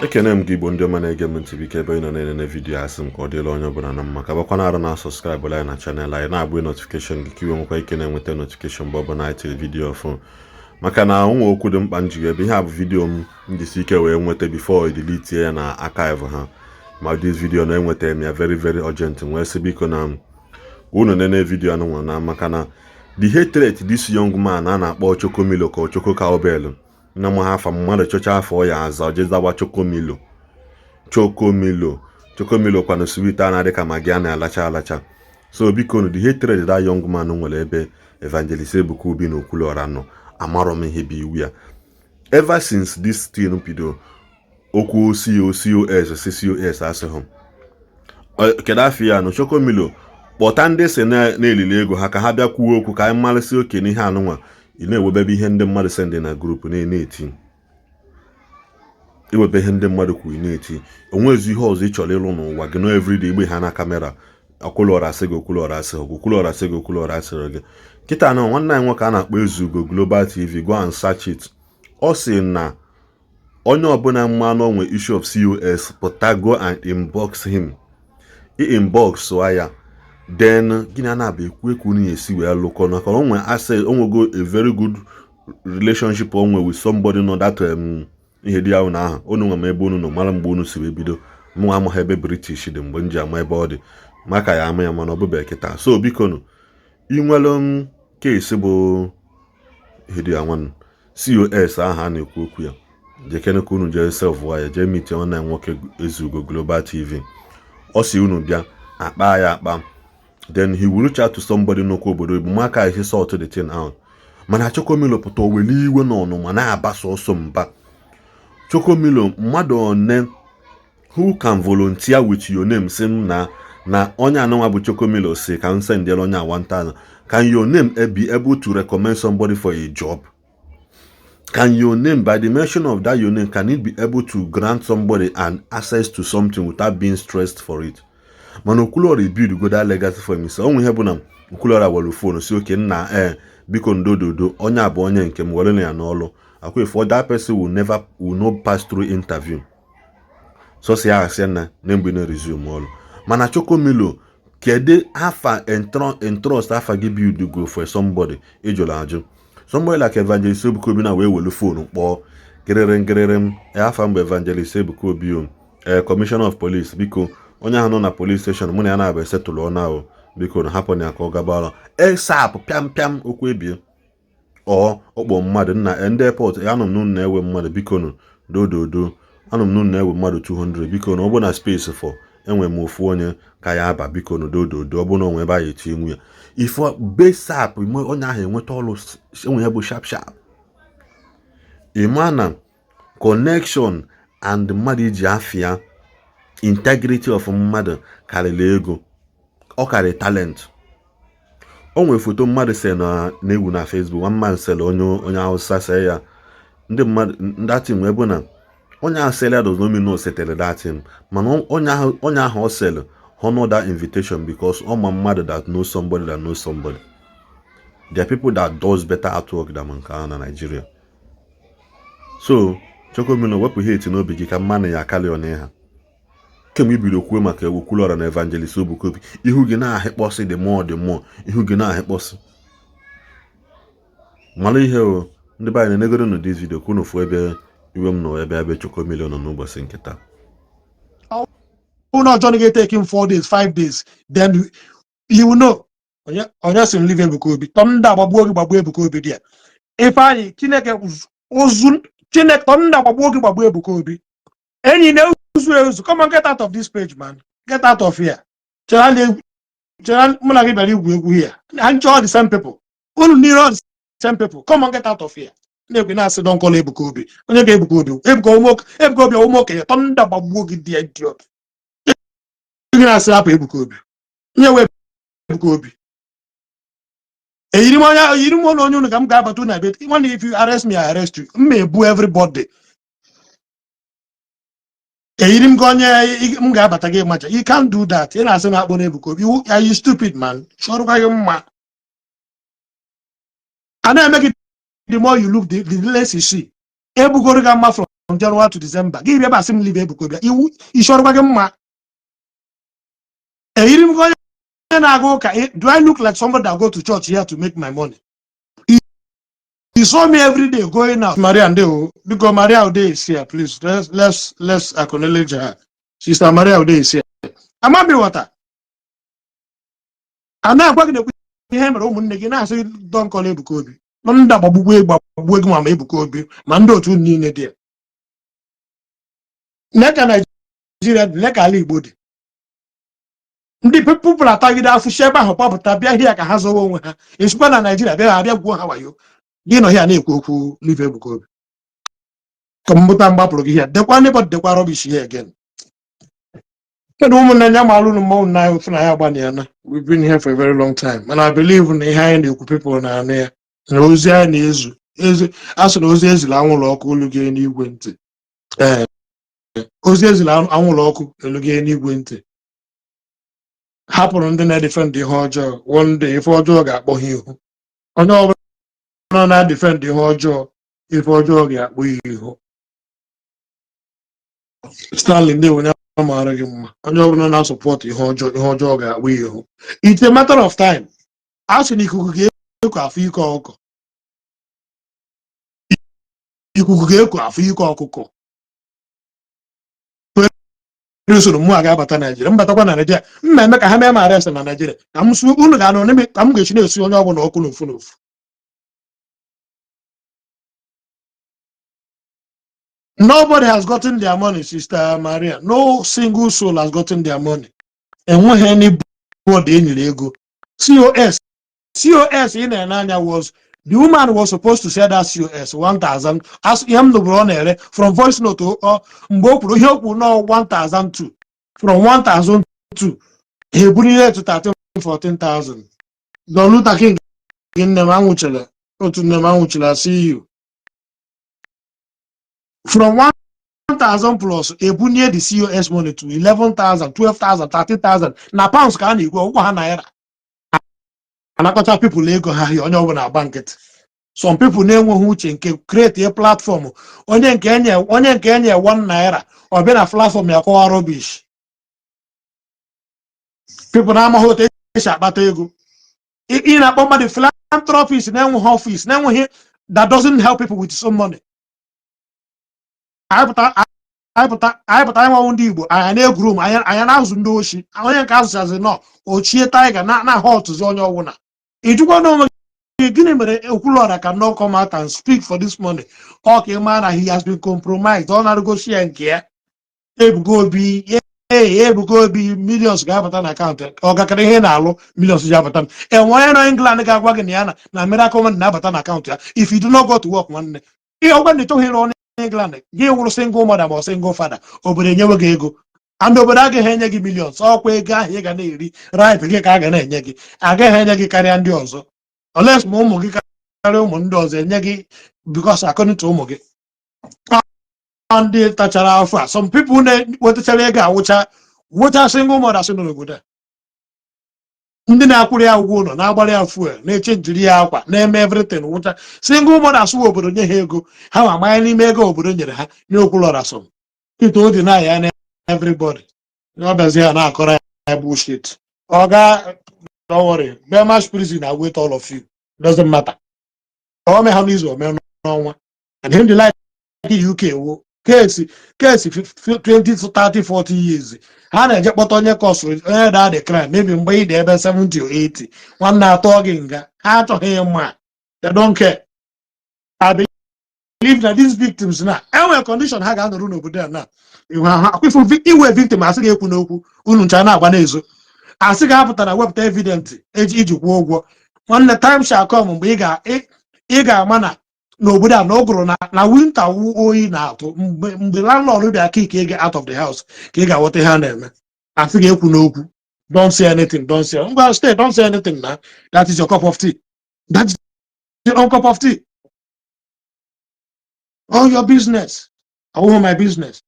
Ekene m gị, Igbo ndị ọma na-ege m ntị. Biko, ebe ị nọ na-enene video, asị m ka ọ dịla onye ọbụla na mma. Ka bakwana arụ na subscribe anyị na channel anyị, na-agba notification gị ka iwe nwekwa ike na-enweta notification mgbe ọbụla anyị tiri video ọfụ, maka na ụmụ okwu dị mkpa m jiri ebe ihe a bụ video m njisi ike wee nweta before delete ya na archive ha. Ma this video na-enweta m ya very very urgent, wee sị biko na unu nene video anụnwa na maka na the hatred this young man a na-akpọ Chokomilo ka Choko Cowbell na ma ha afa mmadụ chọcha afọ ya aza ojezawa Chokomilo, Chokomilo, Chokomilo kwanụ sweet a na-adị ka Maggi a na-alacha alacha. So biko, the hatred that young man nwere ebe Evangelist Ebuka Obi na Okwuluora nọ, amarọ m ihe bụ iwu ya. Ever since this thing bido, okwu COCOS CCOS asịghị kedu afọ ya nụ. Chokomilo, kpọta ndị si na-elili ego ha ka ha bịa kwuo okwu ka anyị marịsị oke n'ihe anụnwa ị na-ewebebe ihe ndị mmadụ send na group na-eti iwebe ihe ndị mmadụ kwuru na-eti. Onwezi ihe ọzọ ị chọrọ ịlụ n'ụwa gị no everyday igbe ha na camera. Okwuluora asị gị, Okwuluora asị gị, Okwuluora asị gị, Okwuluora asịrị gị. Kịta na nwanne anyị nwoke a na-akpọ Ezugo Global TV, go and search it. Ọ sị na onye ọbụla mma n'onwe issue of COS pụta, go and inbox him. I inbox ya, then gịnị a na-abụ ekwu ekwu na esi wee lụkọ maka onwe asị onwego a very good relationship onwe with somebody nọ that ihe dị ahụ na aha unu nwe ma ebe unu nọ mara mgbe unu si wee bido. Mụ amaghị ebe British dị mgbe m ji ama ebe ọ dị maka ya ama ya, mana ọ bụbe kịta. So biko nụ, inwelu m case bụ ihe dị ya nwanne COS ahụ a na-ekwu okwu ya, jekene ka unu jee solve ya, jee meet nwanne ya nwoke Ezugo Global TV. Ọ si unu bịa akpa ya akpa, then he will reach out to somebody n'okwu obodo oyibo maka isi sort the thing out. Mana Chokomilo pụta owele iwe n'ọnụma na-aba sọsọ mba. Chokomilo, mmadụ one who can volunteer with your name si m na onye anụnwa bụ Chokomilo si ka m sendịara onye a 1000? Can your name be able to recommend somebody for a job? Can your name, by the mention of that your name, can it be able to grant somebody an access to something without being stressed for it? Mana Okwuluora build go that legacy for himself. Onwe ihe bụ na Okwuluora were phone si oke nna ee, biko, ndododo, onye a bụ onye nke m, were ya n'ọlụ akwa. If that person will never will not pass through interview, so si ya asị na na mgbe na resume ọlụ. Mana Chokomilo, kedu afa entrust afa gị build go for somebody ịjụrụ ajụ? Somebody like Evangelist Ebuka Obi na wee welu phone kpọọ gịrịrị ngịrịrị m afa mgbe Evangelist Ebuka Obi o ee, commissioner of police, biko, onye ahụ nọ na police station mụ na ya na-abụ esetụlụ ọnụ ahụ, biko na hapụ na ya ka ọ gaba ọrụ ASAP. Pịam pịam, okwu ebie ọ ọkpọ mmadụ nna ndị airport ya. Anọ m n'unu na-ewe mmadụ, biko nụ, dododo, anọ m n'unu na-ewe mmadụ 200, biko na ọ bụ na space for enwe m ofu onye ka ya aba, biko nụ, dododo, ọ bụ na onwe ebe a eti nwu ya ifo besap onye ahụ enweta ọrụ enwe ya bụ sharp sharp. Ịma na connection and mmadụ iji afịa integrity of mmadụ karịrị ego, ọ karịrị talent. O nwere foto mmadụ se na na-ewu na Facebook. One man sere onye Hausa see ya, ndị mmadụ datin wee bụ na onye ahụ sere ya does not mean na o setere datin, mana onye ahụ ọ sere honor that invitation because ọ ma mmadụ that knows somebody that knows somebody. There are people that does better artwork than nke ahụ na Nigeria. So Chokomilo, wepụ hate n'obi gị ka mmanụ ya akarị ọnụ ha. Kemgbe ibido kwuo maka Okwuluora na Evangelist Ebuka Obi, ihu gị na-ahịkpọsị the more the more ihu gị na-ahịkpọsị. Mara ihe o, ndị be anyị na-enegoro nụ this video ka unu fụ ebe iwe m nọ ebe Chokomilo nọ n'ụbọchị nke taa. Unu ọjọọ ga-take him 4 days, 5 days, then you will know. Onye sị m leave Ebuka Obi, thunder agbagbuo gị, gbagbuo Ebuka Obi dị ya. Ifeanyị Chineke ozu Chineke, thunder agbagbuo gị, gbagbuo Ebuka Obi. Enyi na-ezu ezu, come on, get out of this page, man, get out of here. Chere chere, mụ na gị bịara igwu egwu here and all the same people, unu niile, all the same people, come on, get out of here. Na-ekwe na-asị don call Ebuka Obi. Onye ga Ebuka Obi? Ebuka Ebuka Obi ụmụ okenye, thunder gbagbuo gị dị idiot. Gị na-asị hapụ Ebuka Obi, nye wee Ebuka Obi. Eyiri m onye eyiri m ụlọ onye unu ka m ga-abata unu ebe. Nwanne, if you arrest me, I arrest you. M ma-ebu everybody. Eyiri m gị onye m ga-abata gị macha. You can't do that. Ị na-asị m akpọ na Ebuka Obi. Are you stupid, man? Chọrọkwa gị mma a na-eme gị. The more you look, the less you see. Ebugoro gị mma from January to December. Gị bịa basị m leave Ebuka Obi. Iwu isi ọrụkwa gị mma. Eyiri m onye na-aga ụka. Do I look like somebody that go to church here to make my money? You saw me every day going out. Maria Ndewo, because Maria Ude is here, please. Let's acknowledge her. Sister Maria Ude is here. Amabi water. A na-agwa gị na-ekwu ihe mere ụmụnne gị na-asị don call Ebuka Obi. Ndị agbagbugbu gbagbuo gị ma Ebuka Obi ma ndị otu niile dị ya. Lee ka Naijiria dị, lee ka ala Igbo dị. Ndị people atagide afụshi ebe ahụ kpọpụta bịa hịa ka ha zọwa onwe ha. Esikwa na Naijiria bịa ha bịa gwuo ha wayo. Gị nọ hịa na-ekwu okwu leave Ebuka Obi. Ka mbụta mgbapụrụ gị hịa. Dekwa anybody, dekwa rubbish here again. Kedu ụmụnne ya ma alụ mmanwụ na anyị ofu na ya agbaniana. We've been here for a very long time. And I believe na ihe anyị na-ekwu, people na-anụ ya. Na ozi anyị na-ezu ezi, a sị na ozi ezila anwụrụ ọkụ olu gị n'igwe ntị. Ee, ozi ezila anwụrụ ọkụ elu gị n'igwe ntị. Hapụrụ ndị na-edefend ihe ọjọọ, one day ife ọjọọ ga-akpọ ha ihu. Onye ọbụla na-edefend ihe ọjọọ, ife ọjọọ ga-akpọ ya ihu. Stanley, ndị onye maara gị mma, onye ọbụla na-asupport ihe ọjọọ, ihe ọjọọ ga-akpọ ya ihu. It's a matter of time. A sị na ikuku ga-eku afọ ike ọkụkọ, ikuku ga-eku afọ ike ọkụkọ. Usoro mụ a ga-abata Naijiria, mbatakwa na Naijiria, mma eme ka ha mee m arrest na Naijiria, ka m suo unu ga-anụ n'ime ka m ga-esi na-esi onye ọbụla ọkụ n'ofu n'ofu. Nobody has gotten their money, Sister Maria. No single soul has gotten their money. Enweghị anybody e nyere ego. COS, COS ị na-ene anya, was the woman was supposed to sell that COS 1000, as ihe m nụbụrụ ọ na-ere from voice note ọ mgbe o kwuru ihe o kwuru nọ 1002, from 1002 ha eburu ihe to 13 14,000. Don Luther King, nne m anwụchara, otu nne m anwụchara, see you. From 1000 plus ebunye the COS money to 11,000, 12,000, 13,000 na pounds ka a na-ekwu ọgwụgwọ ha naira. Anakọta people ego ha hie, onye ọbụla agba nkịtị. Some people na-enweghị uche nke create a platform, onye nke enye 1 naira, ọ bịa na platform ya kọwa rubbish. People na-amaghị otu esi akpata ego. Ị na-akpọ mmadụ philanthropist na-enweghị office, na-enweghị, that doesn't help people with some money. Anyị pụta, anyị pụta, anyị pụta, anyị nwanwụ ndị Igbo, anyị na-egwuru m anyị, anyị na-azụ ndị oshi. Onye nke azụchazi nọ ochie tiger na na ọtụzi onye ọwụna. Ijikwa n'onwe gị, gịnị mere Okwuluọra can not come out and speak for this money? Ọ ka ị maa na he has been compromised. Ọ na-arụgosi ya nke ya. Ebuka Obi, ee, Ebuka Obi, millions ga-abata na akaụntụ. Ọ gakara ihe na-alụ, millions ji abata. Enwe onye nọ England ga-agwa gị na ya na miracle money na-abata na akaụntụ ya if you do not go to work? Nwanne, ihe ọgwa na ịchọghị ịrụ ọrụ England, gị wụrụ single mother ma ọ single father, obodo enyewe gị ego, and obodo agaghị enye gị millions. Ọkwa ego ahụ ị ga na-eri, right gị ka a ga na-enye gị. Agaghị enye gị karịa ndị ọzọ, unless ma ụmụ gị karịa ụmụ ndị ọzọ enye gị, because according to ụmụ gị, ọ ndị tachara afọ a, some people na-wetachara ego awụcha wụcha single mothers nọ n'obodo a, ndị na-akwụrụ ya ụgwọ ụlọ, na-agbara ya fuel, na-eche njiri ya akwa, na-eme everything, wụcha single mothers. Wụ obodo nye ha ego, ha ma manye n'ime ego obodo nyere ha nye Okwuluọra. Some Peter Obi na ya na everybody ọ bịazi ya na-akọrọ ya bullshit. Oga, don't worry, Belmarsh prison await all of you. Doesn't matter ọ mee ha n'izu, o mee n'ọnwa. And him the like UK wo case 20 30 40 years, ha na-eje kpọta onye kọsụrụ onye daa the crime, maybe mgbe ị dị ebe 70 or 80. Nwanne, atọ gị nga, ha achọghị ịma. They don't care. I believe na these victims na enwere condition ha ga-anọrụ n'obodo a na ihu ha akwụfụ iwe victim. Asị ga-ekwu n'okwu unu ncha na-agba n'ezo, asị ga-apụta na wepụta evidence eji iji kwụọ ụgwọ. Nwanne, time shall come mgbe ị ga-ama na n'obodo a na ụgụrụ na winter wu oyi na-atụ, mgbe landlord bịa kick gị out of the house, ka ị ga-aghọta ihe a na-eme. Asị ga-ekwu n'okwu, don't say anything, don't say, ngwa, stay, don't say anything. Na that is your cup of tea, that is your own cup of tea, all your business, awụghị my business.